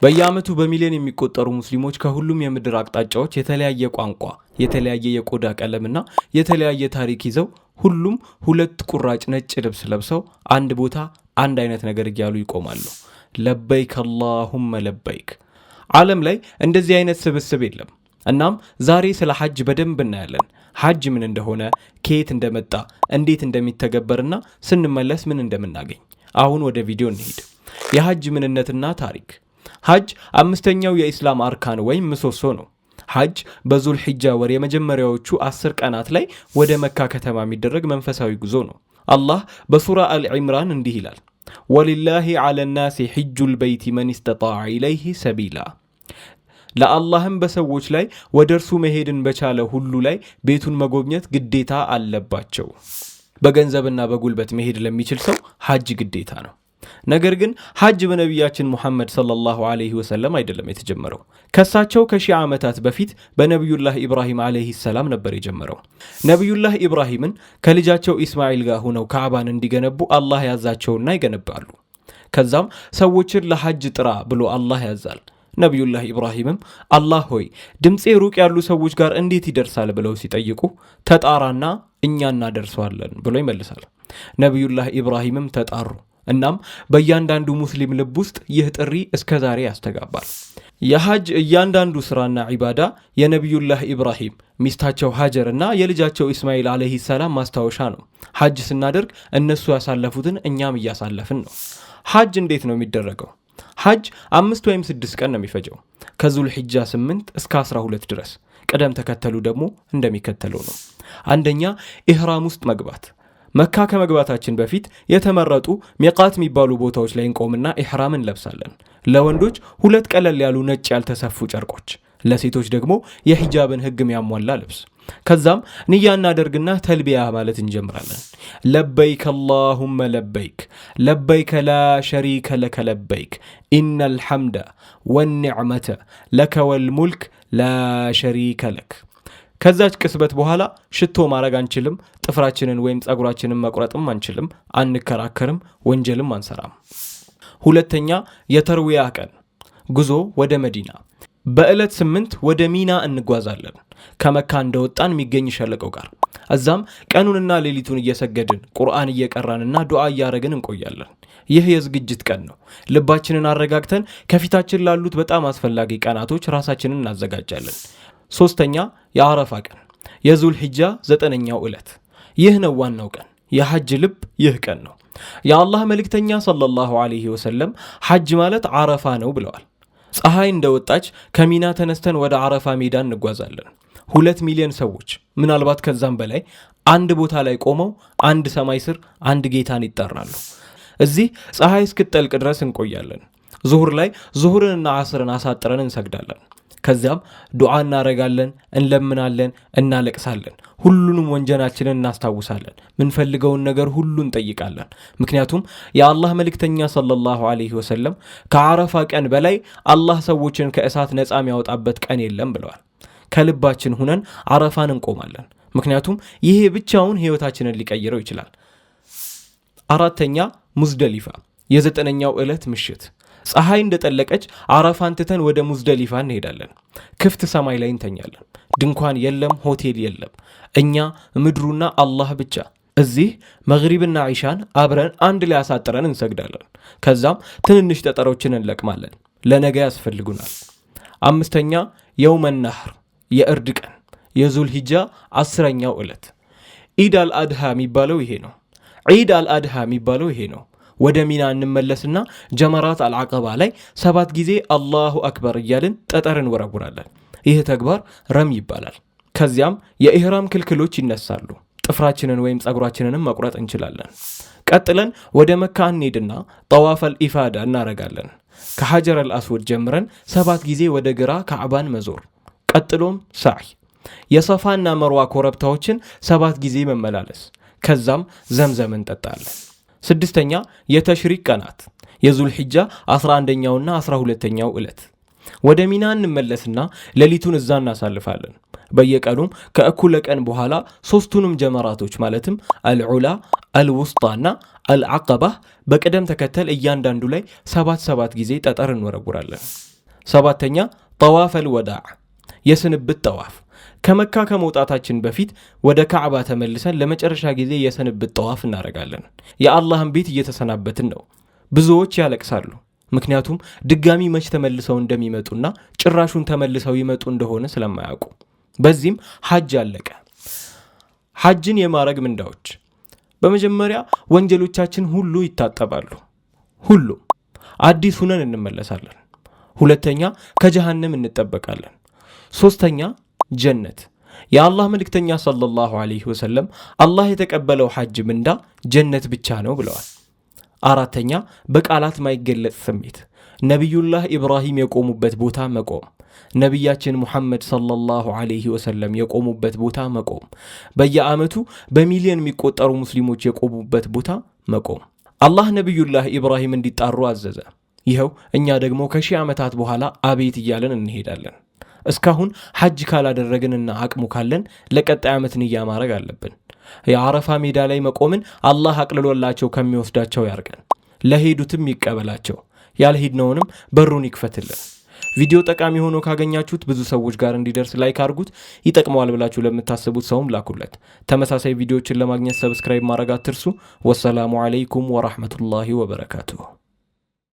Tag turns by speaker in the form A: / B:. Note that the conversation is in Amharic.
A: በየዓመቱ በሚሊዮን የሚቆጠሩ ሙስሊሞች ከሁሉም የምድር አቅጣጫዎች የተለያየ ቋንቋ፣ የተለያየ የቆዳ ቀለምና የተለያየ ታሪክ ይዘው ሁሉም ሁለት ቁራጭ ነጭ ልብስ ለብሰው አንድ ቦታ አንድ አይነት ነገር እያሉ ይቆማሉ። لبيك اللهم لبيك። ዓለም ላይ እንደዚህ አይነት ስብስብ የለም። እናም ዛሬ ስለ ሐጅ በደንብ እናያለን። ሐጅ ምን እንደሆነ፣ ከየት እንደመጣ፣ እንዴት እንደሚተገበርና ስንመለስ ምን እንደምናገኝ። አሁን ወደ ቪዲዮ እንሂድ። የሐጅ ምንነትና ታሪክ። ሐጅ አምስተኛው የኢስላም አርካን ወይም ምሰሶ ነው። ሐጅ በዙል ሒጃ ወር የመጀመሪያዎቹ 10 ቀናት ላይ ወደ መካ ከተማ የሚደረግ መንፈሳዊ ጉዞ ነው። አላህ በሱራ አልዒምራን እንዲህ ይላል፣ ولله على الناس حج البيت من استطاع إليه سبيلا። ለአላህም በሰዎች ላይ ወደ እርሱ መሄድን በቻለ ሁሉ ላይ ቤቱን መጎብኘት ግዴታ አለባቸው። በገንዘብና በጉልበት መሄድ ለሚችል ሰው ሐጅ ግዴታ ነው። ነገር ግን ሐጅ በነቢያችን ሙሐመድ صلى الله عليه وسلم አይደለም የተጀመረው። ከሳቸው ከሺህ ዓመታት በፊት በነቢዩላህ ኢብራሂም عليه السلام ነበር የጀመረው። ነቢዩላህ ኢብራሂምን ከልጃቸው ኢስማዒል ጋር ሆነው ካዕባን እንዲገነቡ አላህ ያዛቸውና ይገነባሉ። ከዛም ሰዎችን ለሐጅ ጥራ ብሎ አላህ ያዛል። ነቢዩላህ ኢብራሂምም አላህ ሆይ፣ ድምፄ ሩቅ ያሉ ሰዎች ጋር እንዴት ይደርሳል ብለው ሲጠይቁ፣ ተጣራና እኛ እናደርሰዋለን ብሎ ይመልሳል። ነቢዩላህ ኢብራሂምም ተጣሩ። እናም በእያንዳንዱ ሙስሊም ልብ ውስጥ ይህ ጥሪ እስከ ዛሬ ያስተጋባል። የሐጅ እያንዳንዱ ስራና ዒባዳ የነቢዩላህ ኢብራሂም፣ ሚስታቸው ሀጀር እና የልጃቸው ኢስማኤል عليه السلام ማስታወሻ ነው። ሐጅ ስናደርግ እነሱ ያሳለፉትን እኛም እያሳለፍን ነው። ሐጅ እንዴት ነው የሚደረገው? ሐጅ 5 ወይም 6 ቀን ነው የሚፈጀው፣ ከዙል ሒጃ 8 እስከ 12 ድረስ። ቅደም ተከተሉ ደግሞ እንደሚከተለው ነው። አንደኛ፣ ኢህራም ውስጥ መግባት። መካ ከመግባታችን በፊት የተመረጡ ሚቃት የሚባሉ ቦታዎች ላይ እንቆምና ኢሕራም እንለብሳለን። ለወንዶች ሁለት ቀለል ያሉ ነጭ ያልተሰፉ ጨርቆች፣ ለሴቶች ደግሞ የሂጃብን ሕግ የሚያሟላ ልብስ። ከዛም ንያ እናደርግና ተልቢያ ማለት እንጀምራለን። لبيك اللهم لبيك، لبيك لا شريك لك لبيك، إن الحمد والنعمة لك والملك لا شريك لك። ከዛች ቅጽበት በኋላ ሽቶ ማድረግ አንችልም፣ ጥፍራችንን ወይም ጸጉራችንን መቁረጥም አንችልም፣ አንከራከርም፣ ወንጀልም አንሰራም። ሁለተኛ፣ የተርዊያ ቀን ጉዞ ወደ መዲና። በዕለት 8 ወደ ሚና እንጓዛለን፣ ከመካ እንደወጣን የሚገኝ ሸለቆው ጋር። እዛም ቀኑንና ሌሊቱን እየሰገድን፣ ቁርአን እየቀራንና ዱዓ እያረግን እንቆያለን። ይህ የዝግጅት ቀን ነው። ልባችንን አረጋግተን ከፊታችን ላሉት በጣም አስፈላጊ ቀናቶች ራሳችንን እናዘጋጃለን። ሶስተኛ፣ የአረፋ ቀን፣ የዙል ሒጃ ዘጠነኛው ዕለት። ይህ ነው ዋናው ቀን። የሐጅ ልብ ይህ ቀን ነው። የአላህ መልእክተኛ صلى الله عليه وسلم ሐጅ ማለት አረፋ ነው ብለዋል። ፀሐይ እንደወጣች ከሚና ተነስተን ወደ አረፋ ሜዳ እንጓዛለን። 2 ሚሊዮን ሰዎች፣ ምናልባት ከዛም በላይ፣ አንድ ቦታ ላይ ቆመው አንድ ሰማይ ስር አንድ ጌታን ይጠራሉ። እዚህ ፀሐይ እስክትጠልቅ ድረስ እንቆያለን። ዙሁር ላይ ዙሁርንና አስርን አሳጥረን እንሰግዳለን። ከዚያም ዱዓ እናረጋለን፣ እንለምናለን፣ እናለቅሳለን። ሁሉንም ወንጀላችንን እናስታውሳለን። ምንፈልገውን ነገር ሁሉ እንጠይቃለን። ምክንያቱም የአላህ መልእክተኛ صلى الله عليه وسلم ከአረፋ ቀን በላይ አላህ ሰዎችን ከእሳት ነፃ የሚያወጣበት ቀን የለም ብለዋል። ከልባችን ሁነን አረፋን እንቆማለን። ምክንያቱም ይሄ ብቻውን ህይወታችንን ሊቀይረው ይችላል። አራተኛ፣ ሙዝደሊፋ፣ የዘጠነኛው ዕለት ምሽት። ፀሐይ እንደጠለቀች አረፋን ትተን ወደ ሙዝደሊፋ እንሄዳለን። ክፍት ሰማይ ላይ እንተኛለን። ድንኳን የለም፣ ሆቴል የለም። እኛ፣ ምድሩና አላህ ብቻ። እዚህ መግሪብና ዒሻን አብረን አንድ ላይ አሳጥረን እንሰግዳለን። ከዛም ትንንሽ ጠጠሮችን እንለቅማለን፣ ለነገ ያስፈልጉናል። አምስተኛ፣ يوم النحر፣ የእርድ ቀን፣ የዙል ሂጃ 10ኛው ዕለት። ኢድ አልአድሃ የሚባለው ይሄ ነው። ዒድ አልአድሃ የሚባለው ይሄ ነው። ወደ ሚና እንመለስና ጀመራት አልዓቀባ ላይ ሰባት ጊዜ الله أكبر እያልን ጠጠር እንወረውራለን። ይህ ተግባር ረም ይባላል። ከዚያም የኢህራም ክልክሎች ይነሳሉ። ጥፍራችንን ወይም ጸጉራችንንም መቁረጥ እንችላለን። ቀጥለን ወደ መካ እንሄድና ጠዋፈል ኢፋዳ እናረጋለን። ከሐጀር አልአስወድ ጀምረን ሰባት ጊዜ ወደ ግራ ካዕባን መዞር፣ ቀጥሎም ሳዕይ፣ የሰፋና መርዋ ኮረብታዎችን ሰባት ጊዜ መመላለስ፣ ከዛም ዘምዘም እንጠጣለን። ስድስተኛ፣ የተሽሪክ ቀናት፣ የዙልሒጃ 11ኛውና 12ኛው ዕለት። ወደ ሚና እንመለስና ሌሊቱን እዛ እናሳልፋለን። በየቀኑም ከእኩለ ቀን በኋላ ሶስቱንም ጀመራቶች ማለትም አልዑላ፣ አልውስጣና አልዓቀባህ በቅደም ተከተል እያንዳንዱ ላይ ሰባት ሰባት ጊዜ ጠጠር እንወረውራለን። ሰባተኛ ጠዋፍ አልወዳዕ፣ የስንብት ጠዋፍ። ከመካ ከመውጣታችን በፊት ወደ ካዕባ ተመልሰን ለመጨረሻ ጊዜ የስንብት ጠዋፍ እናደርጋለን። የአላህን ቤት እየተሰናበትን ነው። ብዙዎች ያለቅሳሉ። ምክንያቱም ድጋሚ መች ተመልሰው እንደሚመጡና ጭራሹን ተመልሰው ይመጡ እንደሆነ ስለማያውቁ። በዚህም ሐጅ አለቀ። ሐጅን የማረግ ምንዳዎች፣ በመጀመሪያ ወንጀሎቻችን ሁሉ ይታጠባሉ። ሁሉም አዲስ ሁነን እንመለሳለን። ሁለተኛ ከጀሃነም እንጠበቃለን። ሶስተኛ ጀነት። የአላህ መልእክተኛ ሰለላሁ ዐለይሂ ወሰለም አላህ የተቀበለው ሐጅ ምንዳ ጀነት ብቻ ነው ብለዋል። አራተኛ በቃላት ማይገለጽ ስሜት፣ ነቢዩላህ ኢብራሂም የቆሙበት ቦታ መቆም፣ ነቢያችን ሙሐመድ ሰለላሁ ዐለይሂ ወሰለም የቆሙበት ቦታ መቆም፣ በየዓመቱ በሚሊዮን የሚቆጠሩ ሙስሊሞች የቆሙበት ቦታ መቆም። አላህ ነቢዩላህ ኢብራሂም እንዲጣሩ አዘዘ። ይኸው እኛ ደግሞ ከ1000 ዓመታት በኋላ አቤት እያለን እንሄዳለን። እስካሁን ሐጅ ካላደረግንና አቅሙ ካለን ለቀጣይ ዓመት ንያ ማድረግ አለብን። የአረፋ ሜዳ ላይ መቆምን አላህ አቅልሎላቸው ከሚወስዳቸው ያርገን፣ ለሄዱትም ይቀበላቸው፣ ያልሄድነውንም በሩን ይክፈትልን። ቪዲዮ ጠቃሚ ሆኖ ካገኛችሁት ብዙ ሰዎች ጋር እንዲደርስ like አድርጉት። ይጠቅመዋል ብላችሁ ለምታስቡት ሰውም ላኩለት። ተመሳሳይ ቪዲዮዎችን ለማግኘት subscribe ማድረግ አትርሱ። ወሰላሙ ዐለይኩም ወራህመቱላሂ ወበረካቱሁ።